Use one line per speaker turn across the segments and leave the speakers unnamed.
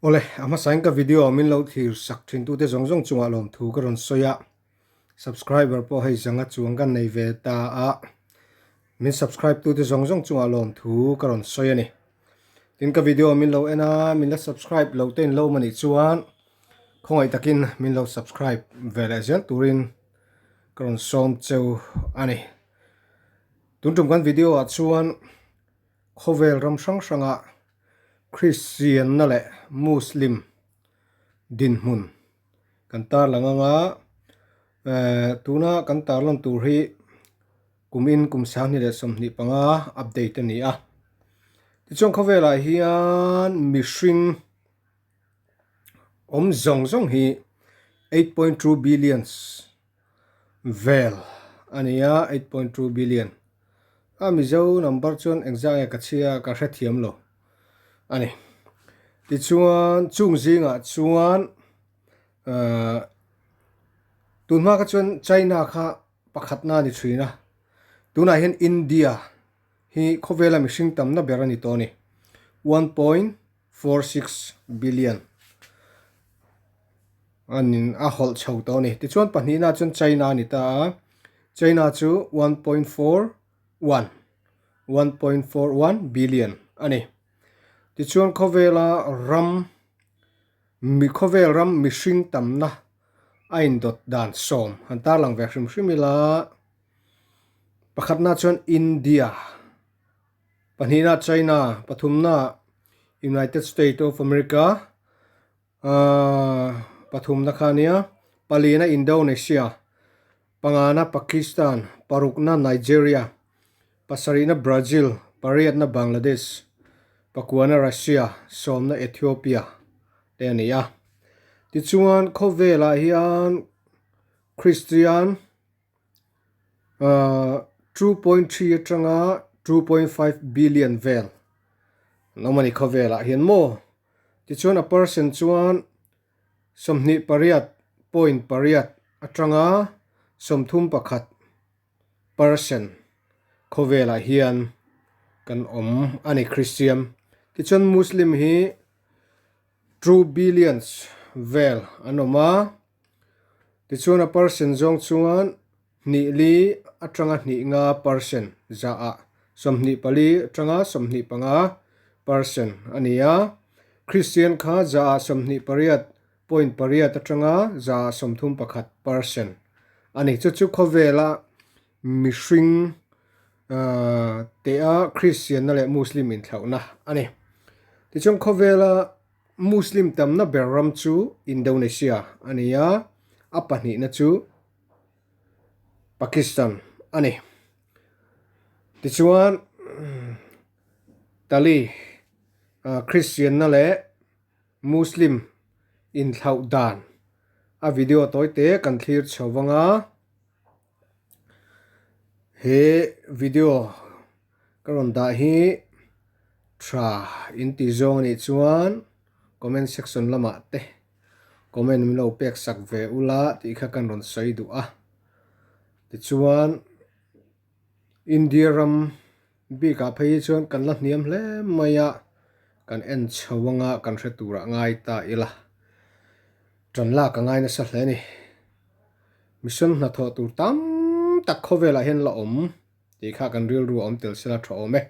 Awle, a hmasain ka video ah min lo thlir sak thin tute zawng zawng chungah lawmthu ka rawn sawi a, subscriber pawh hei zanga chuang ka nei ve ta a, min subscribe tute zawng zawng chungah lawmthu ka rawn sawi a ni. Tin ka video min lo en a, min la subscribe lo te in lo awm a nih chuan khawngaih takin min lo subscribe ve leh zel turin ka rawn sawm cheu a ni. Tun tum kan video ah chuan khawvel ram hrang hrangah Kristianna leh Muslim dinhmun kan tarlang anga eh tuna kan tarlan tur hi kumin kum 2025 update a ni a. Tichuan khawvelah hian mihring awm zawng zawng hi 8.2 billions vel a ni a, 8.2 billion. A Mizo number chuan engzah nge ka chhia ka hrethiam lo a ni. Tichuan chung zingah chuan ahh tunhma kha chuan China kha pakhatna a ni thin a, tunah hian India hi khawvela mihring tamna ber a ni tawh a ni, 1.46 billion. A nin a hawlh chho tawh a ni. Tichuan pahnihna chuan China a ni ta a, China chu 1.41, 1.41 billion a ni. Tichuan khawvela ram mi khawvel ram mihring tamna a indawt dan sawm han tarlang ve hrim hrim ila, pakhatna chuan India, pahnihna China, pathumna United State of America, Pathumna kha ania, palina Indonesia, pangana Pakistan, parukna Nigeria, pasarihna Brazil, pariatna Bangladesh, pakuana Russia, sawmna Ethiopia te a ni a. Tichuan khawvelah hian Christian 2.3 atanga 2.5 billion vel an awm a ni khawvelah hian maw. Tichuan a percent chuan 28.8 atanga 31 percent khawvelah hian kan awm a ni Christian. Tichuan Muslim hi 2 billions vel an awm a, tichuan a percent zawng chuan Hnih li atanga hnih nga percent zahah 24 atanga 25 percent a ni a. Kristian kha zahah 28.8 atanga zahah 31 percent a ni. Chu chu khawvela mihring tea Kristianna leh Muslim inthlauhna a ni. Tichuan khawvela Muslim tamna ber ram chu Indonesia a ni a, a pahnihna chu Pakistan a ni. Tichuan Tali Christian na leh Muslim inthlauh dan a video tawi te kan thlir chho vang a, he video ka rawn dah hi tha in tih zawng a nih chuan comment section lamah te Comment min lo pek sak ve ula tih kha kan rawn sawi duh a. Tichuan India ram bikah phei hi chuan kan la hniam hle mai a, kan en chho anga kan hre turah ngai ta ila. Tan lak a ngai nasa hle a ni. Mission hnathawh tur tam tak khawvelah hian la awm tih kha kan rilru a awm tel sela tha awm e.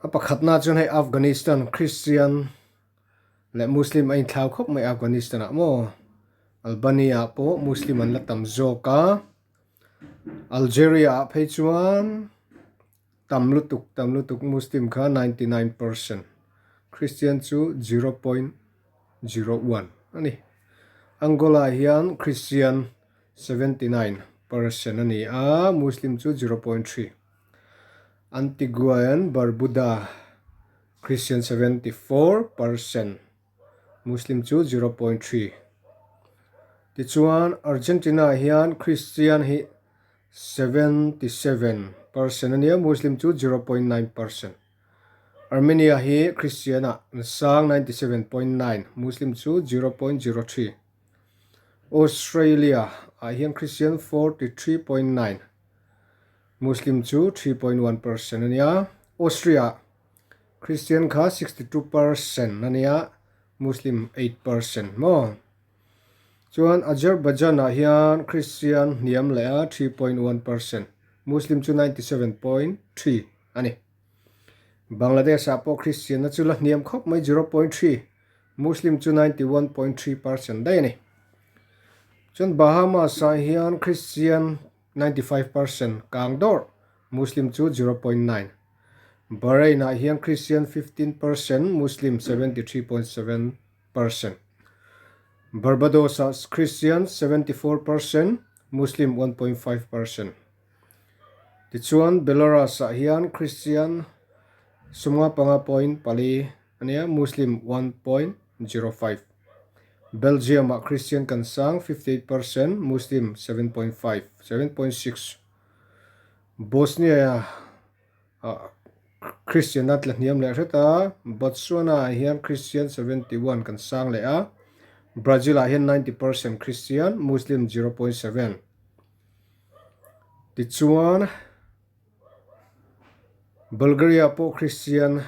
A pakhatna chuan hei Afghanistan Christian leh Muslim a inthlau khawp mai Afghanistan ah maw Albania ah pawh Muslim an la tam zawk a Algeria ah phei chuan tam lutuk tam lutuk Muslim kha 99 percent Christian chu 0.01 a ni Angola ah hian Christian 79 percent a ni a Muslim chu 0.3 Antigua and Barbuda Christian 74%, Muslim chu 0.3. Tichuan Argentina hian Christian hi 77% a nia, Muslim chu 0.9%. Armenia hi Christian ah an sang 97.9, Muslim chu 0.03. Australia ah hian Christian 43.9, Muslim chu 3.1% a nia. Austria ah. Christian kha 62% a nia, Muslim 8% maw. Chuan Azerbaijan-ah hian Christian hniam leh a 3.1%, Muslim chu 97.3 a ni. Bangladesh-ah pawh Christian-na chu la hniam khawp mai 0.3, Muslim chu 91.3% daih a ni. Chuan Bahamas-ah hian Christian 95% kang dawrh, Muslim chu 0.9. Bahrain-ah hian Christian 15%, Muslim 73.7%. Barbados-ah Christian 74%, Muslim 1.5%. Tichuan Belarus-ah hian Christian 55.4 a nia, Muslim 1.05. Belgium-ah Christian kan sang 58%, Muslim 7.5, 7.6. Bosnia ah Christian a tla hniam leh hret a, Botswana ah hian Christian 71 kan sang leh a, Brazil ah hian 90% Christian, Muslim 0.7. Tichuan Bulgaria pawh Christian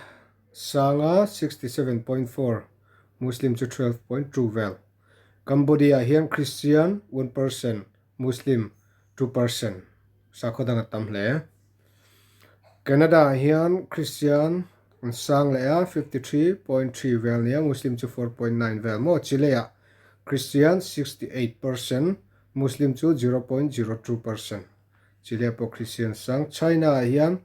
sang a 67.4, Muslim chu 12.2 vel. Cambodia ah hian Christian 1%, Muslim 2%, sakhaw dang a tam hle. Canada ah hian Christian an sang leh a, 53.3 vel nia, Muslim chu 4.9 vel maw. Chile ah Christian 68%, Muslim chu 0.02%. Chile pawh Christian sang. China ah hian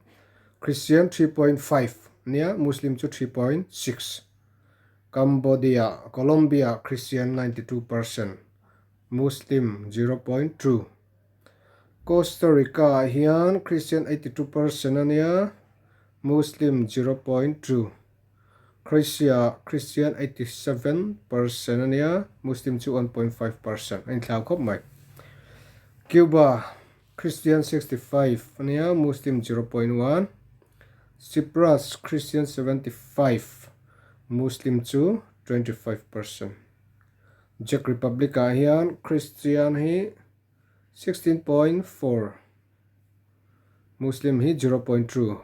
Christian 3.5 nia, Muslim chu 3.6. Cambodia, Colombia Christian 92%. Muslim 0.2. Costa Rica ah hian Christian 82% a nia, Muslim 0.2. Croatia ah Christian 87% a nia, Muslim chu 1.5% a inthlau khawp mai. Cuba Christian 65 a nia, Muslim 0.1. Cyprus Christian 75, Muslim chu 25%. Czech Republic ah hian Christian hi 16.4, Muslim hi 0.2.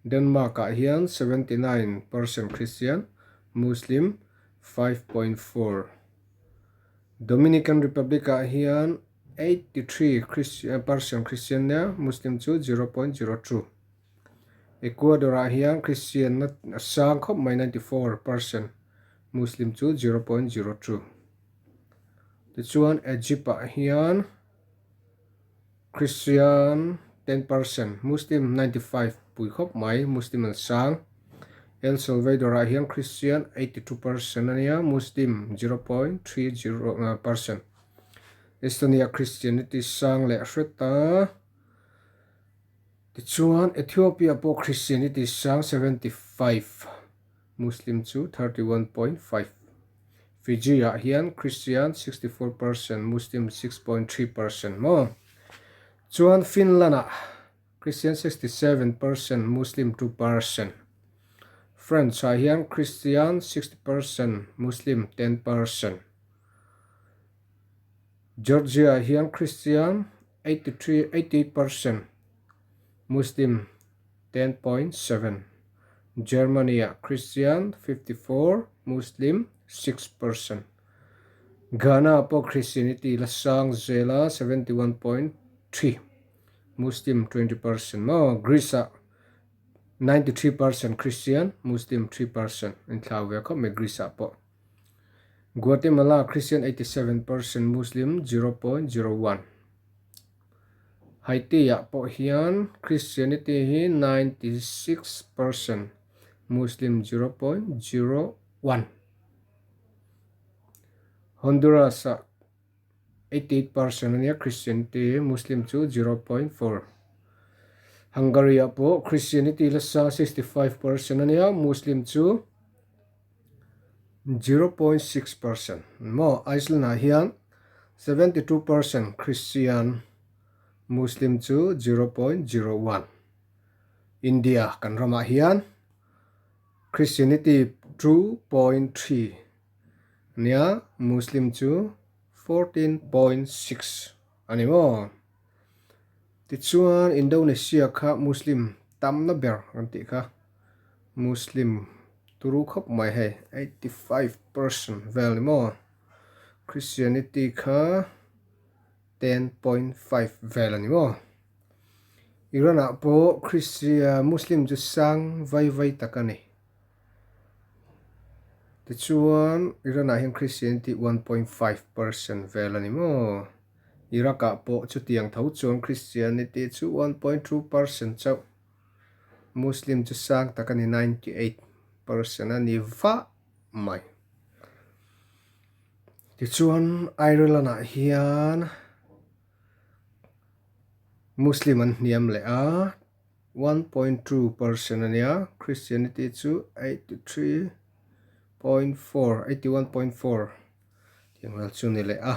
Denmark ah hian 79% Christian, Muslim 5.4. Dominican Republic ah hian 83 percent Christian nia, Muslim chu 0.02. Ecuador ah hian Christian na a sang khawp mai 94%, Muslim chu 0.02. Tichuan Egypt ah hian Christian 10%, Muslim 95 pui khawp mai, Muslim an sang. El Salvador ah hian Christian 82% a nia, Muslim 0.30%. Estonia Christianity sang leh hret a. Tichuan Ethiopia pawh Christianity sang 75, Muslim chu 31.5. Fiji ah hian Christian 64%, Muslim 6.3% maw. Chuan Finland ah Christian 67%, Muslim 2%. France ah hian Christian 60%, Muslim 10%. Georgia ah hian Christian 83, 88%, Muslim 10.7. Germany ah Christian 54, Muslim 6%. Ghana ah pawh Christianity la sang zel a 71.3, Muslim 20% maw. Greece ah 93% Christian, Muslim 3% an thlau ve khawp mai Greece ah pawh. Guatemala Christian 87%, Muslim 0.01. Haiti ah pawh hian Christianity hi 96%, Muslim 0.01. Honduras ah 88% a nia Christianity, Muslim chu 0.4. Hungary ah pawh Christianity la sang 65% a nia, Muslim chu 0.6% maw? Iceland ah hian 72% Christian, Muslim chu 0.01. India kan ramah hian Christianity 2.3 ania, Muslim chu 14.6 a ni maw? Tichuan Indonesia kha Muslim tamna ber kan tih kha. Muslim turu khawp mai hei 85% vel ni maw Christianity kha 10.5 vel a ni maw Iran ah pawh Christian Muslim chu sang vai vai tak a ni tichuan Iran ah hian Christianity 1.5% vel a ni maw Iraq ah pawh chutiang tho chuan Christianity chu 1.2% chauh. Muslim chu sang tak a ni 98% a ni vah mai. Tichuan Ireland ah hian Muslim an hniam leh a 1.2% a nia Christianity chu 83.4 81.4 tiang vel chu ni leh a.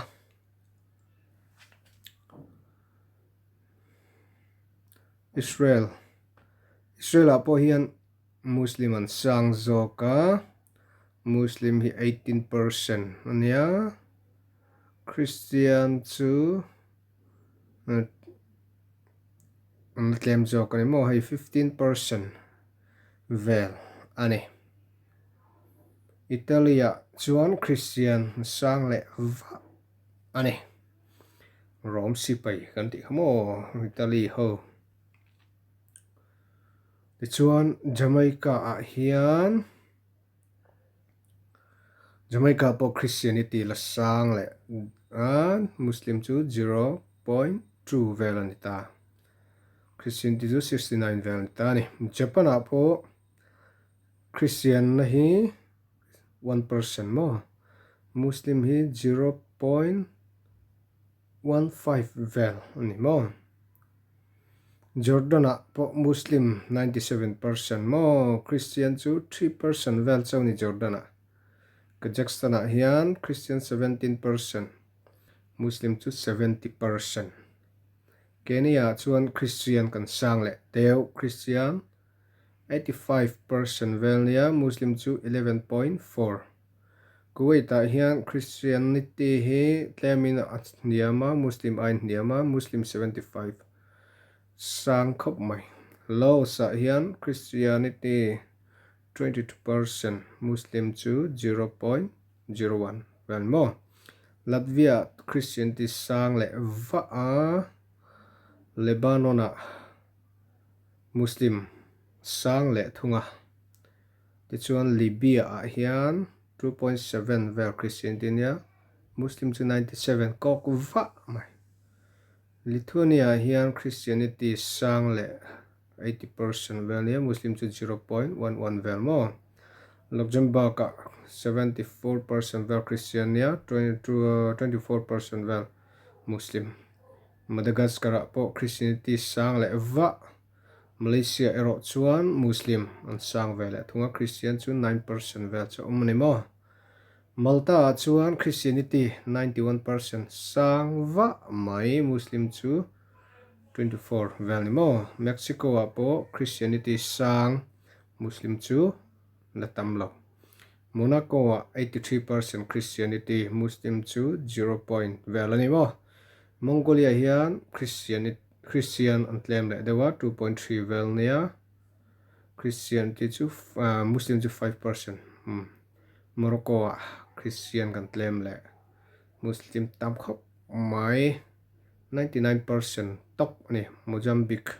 Israel Israel ah pawh hian Muslim an sang zawk a Muslim hi 18% a nia Christian chu an la tlem zawk a ni maw hei 15% vel a ni Italy ah chuan Christian an sang leh vah a ni. Rom sipai kan tih kha maw Italy ho tichuan Jamaica ah hian Jamaica pawh Christianity la sang leh a Muslim chu 0.2 vel a ni ta Christianity chu 69 vel a ni ta a ni Japan ah pawh Christian na hi 1% maw Muslim hi 0.15 vel a ni maw Jordan ah pawh Muslim 97% maw Christian chu 3% vel chauh a ni Jordan ah Kazakhstan ah hian Christian 17% Muslim chu 70% Kenya ah chuan Christian kan sang leh deuh Christian 85% vel nia Muslim chu 11.4. Kuwait ah hian Christianity hi tlemin a hniam a, Muslim a inhniam a, Muslim 75 sang khawp mai. Laos ah hian Christianity 22%, Muslim chu 0.01 vel maw. Latvia ah Christianity sang leh vah a, Lebanon ah Muslim sang leh thung a, tichuan Libya ah hian 2.7 vel Christian te nia, Muslim chu 97 kawk vah mai. Lithuania ah hian Christianity sang leh 80% vel nia, Muslim chu 0.11 vel maw. Luxembourg ah 74% vel Christian nia, 24% vel Muslim. Madagascar ah pawh Christianity sang leh vah, Malaysia erawh chuan Muslim an sang ve leh thung a, Christian chu 9% vel chu a awm a ni maw. Malta ah chuan Christianity 91% sang vah mai, Muslim chu 24 vel ni maw. Mexico ah pawh Christianity sang, Muslim chu la tam lo. Monaco ah 83% Christianity, Muslim chu 0 point vel a ni maw. Mongolia hian Christian an tlem leh deuh a, 2.3 vel nia, Christian te chu Muslim chu 5%. Morocco ah Christian kan tlem leh Muslim tam khawp mai, 99% top a ni. Mozambique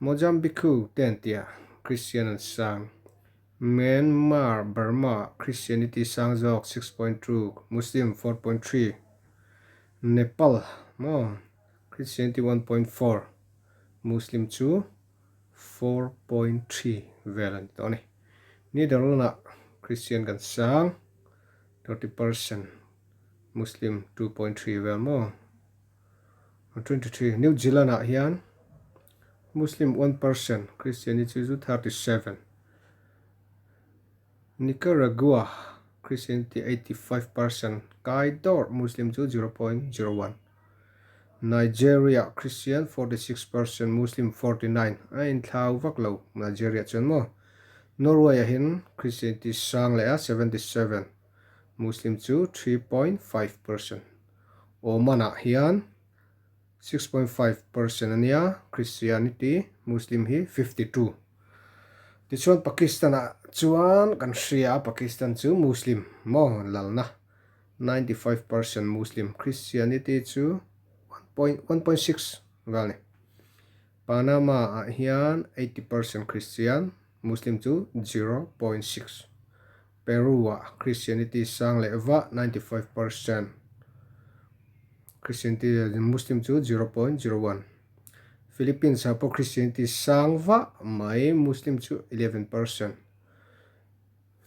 Mozambique te an tia Christian an sang. Myanmar, Burma, Christianity sang zawk 6.2, Muslim 4.3, Nepal maw Christianity 1.4, Muslim chu 4.3 vel a ni tawh a ni. Netherland ah Christian kan sang 30%, Muslim 2.3 vel maw 23, New Zealand ah hian Muslim 1%, Christianity chu 37. Nicaragua, Christianity 85%, kai dawr, Muslim chu 0.01. Nigeria, Christian 46%, Muslim 49, a inthlau vak lo Nigeria chuan maw. Norway ah hian Christianity sang leh a 77, Muslim chu 3.5%. Oman ah hian 6.5% a nia, Christianity, Muslim hi 52. Tichuan Pakistan ah chuan kan hria a, Pakistan chu Muslim maw lalna 95% Muslim, Christianity chu 1.6 vel a ni. Panama ah hian 80% Christian, Muslim chu 0.6. Peru ah Christianity sang leh vah 95% Christianity Muslim chu 0.01. Philippines ah pawh Christianity sang vah mai Muslim chu 11%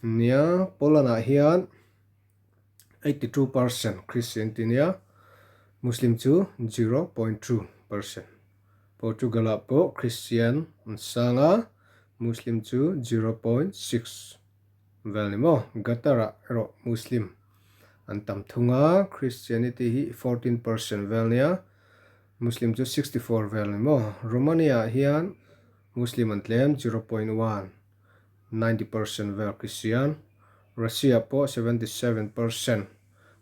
nia. Poland ah hian 82% Christianity nia Muslim chu 0.2%. Portugal ah pawh Christian an sang a Muslim chu 0.6 vel ni maw. Qatar ah erawh Muslim an tam thung a Christianity hi 14% vel nia Muslim chu 64 vel ni maw. Romania ah hian Muslim an tlem 0.1. 90% vel Christian, Russia pawh 77%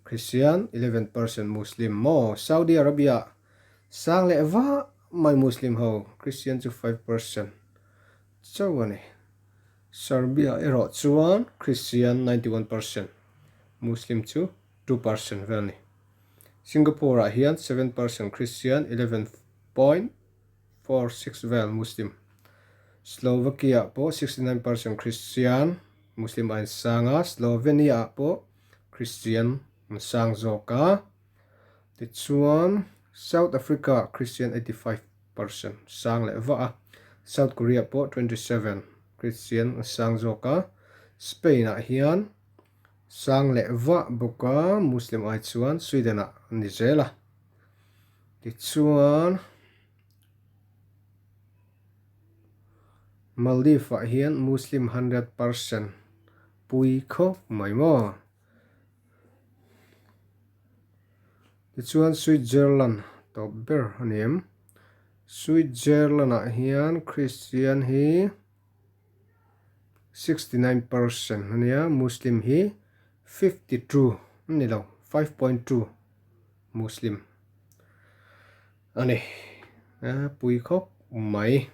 Christian, 11% Muslim maw? Saudi Arabia sang leh vah mai Muslim ho, Christian chu 5% chauh a ni. Serbia erawh chuan Christian 91%, Muslim chu 2% vel a ni. Singapore ah hian 7% Christian, 11.46 vel Muslim. Slovakia pawh 69% Christian, Muslim a insang a, Slovenia ah pawh Christian an sang zawk a. Tichuan South Africa Christian 85% sang leh vah a, South Korea pawh 27 Christian an sang zawk a. Spain ah hian sang leh vah bawk a, Muslim ai chuan Sweden ah an ni zel a. Tichuan. Maldives ah hian Muslim 100% pui khawp mai maw? Tichuan Switzerland tawp ber a ni em? Switzerland ah hian Christian hi 69% a nia, Muslim hi 52 a ni lo, 5.2 Muslim. A ni, a pui khawp mai.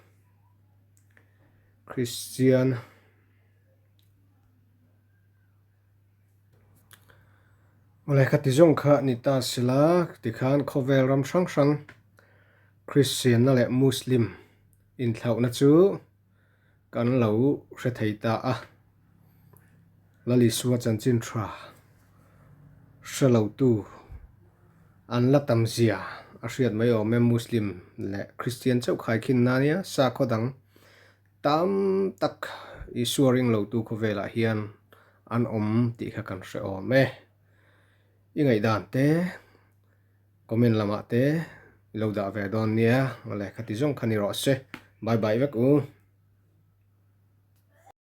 Kristian Awle ka ti zawng kha ni ta sila tikhan khawvel ram hrang hrang Kristianna leh Muslim inthlauhna chu kan lo hre thei ta a. Lal Isua chanchin tha hre lo tu an la tam zia a hriat mai awm e Muslim leh Christian chauh khai khin na nia sakhaw dang tam tak Isua ring lo tu khawvelah hian an awm tih kha kan hre awm e. I ngaihdan te comment lamah te i lo dah ve dawn nia awle khati zawng kha ni rawh se bye bye vek u.